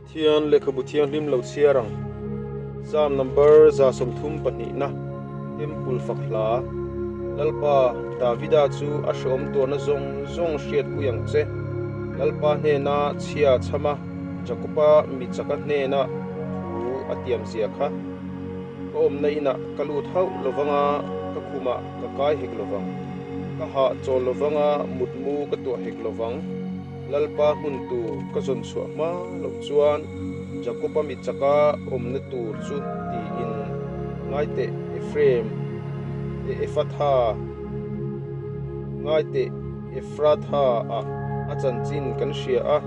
Pathian lehkhabu thianghlim lo chhiar ang. Psalm number 132 na Temple fak hla. Lalpa, Davida chu a hreawm tuarna zawng zawng hriatpui ang che. Lalpa hnena chhia chhama Jakoba mi chaka hnena thu a tiam zia kha. Ka awmna inah ka lut hauh lovanga ka khumah ka kai hek lovang. Ka hah chawl lovanga mutmu ka tuah hek lovang. Lalpa hmun tur ka zawn chhuah hma loh chuan Jakob-a mi chaka awmna tur chu tiin ngaiteh Ephraim e Ephatha ngaiteh Ephratha-ah a chanchin kan hria a,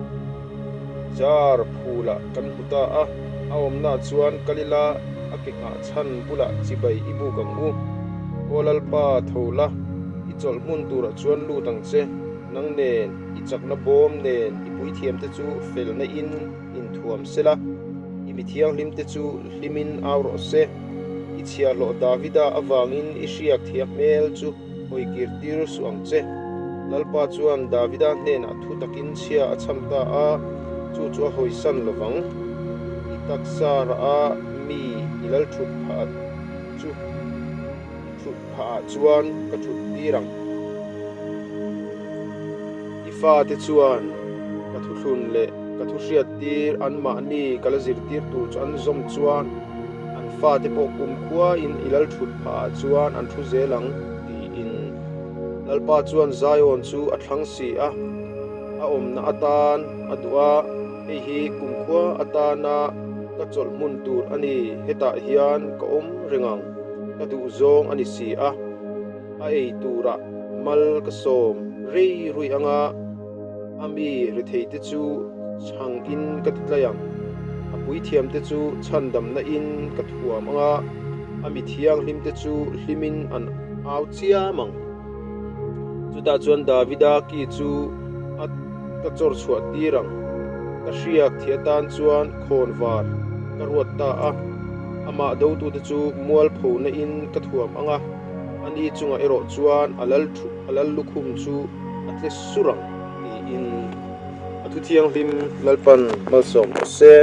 jar phulah kan hmu ta a, a awmnaah chuan kal ila a ke nghah chhan bulah chibai i buk ang u. Aw Lalpa, tho la, i chawlh hmun turah chuan lut ang che. Nang nen, i chakna bawm nen i puithiamte chu felna in inthuam se la, i mi thianghlimte chu hlimin au rawh se. I chhiahhlawh Davida avangin i hriak thiam hmel chu hawikir tir suh ang che. Lalpa chuan Davida hnenah thu takin chhia a chham ta a, chu chu a hawisan lovang. I taksa rah a mi i lal thut phah chu. Thut phah ah chuan ka thut tir ang. I fate chuan ka thuthlun leh ka thu hriat tir anmahni ka la zirtir tur chu an zawm chuan an fate pawh kumkhua in i lal thut phah ah chuan an thu zel ang tiin Lalpa chuan Zion chu a thlang si a, a awmna atan a duh a, hei hi kumkhua atana ka chawlh hmun tur a ni, hetah hian ka awm reng ang. Ka duh zawng a ni si a, a ei turah mal ka sawm rei rui anga a mi retheite chu chhangin ka ti tlai ang. A puithiamte chu chhandamna in ka thuam anga a mi thianghlimte chu hlimin an au chiam ang. Chutah chuan Davida ki chu a ka chawr chhuah tir ang. Ka hriak thih atan chuan khawnvar ka ruat ta a, amah dotute chu mualphona in ka thuam ang a, ani chungah erawh chuan a lal a lal lukhum chu a tle sur ang tiin a thu thianghlim Lalpan malsawm rawh se.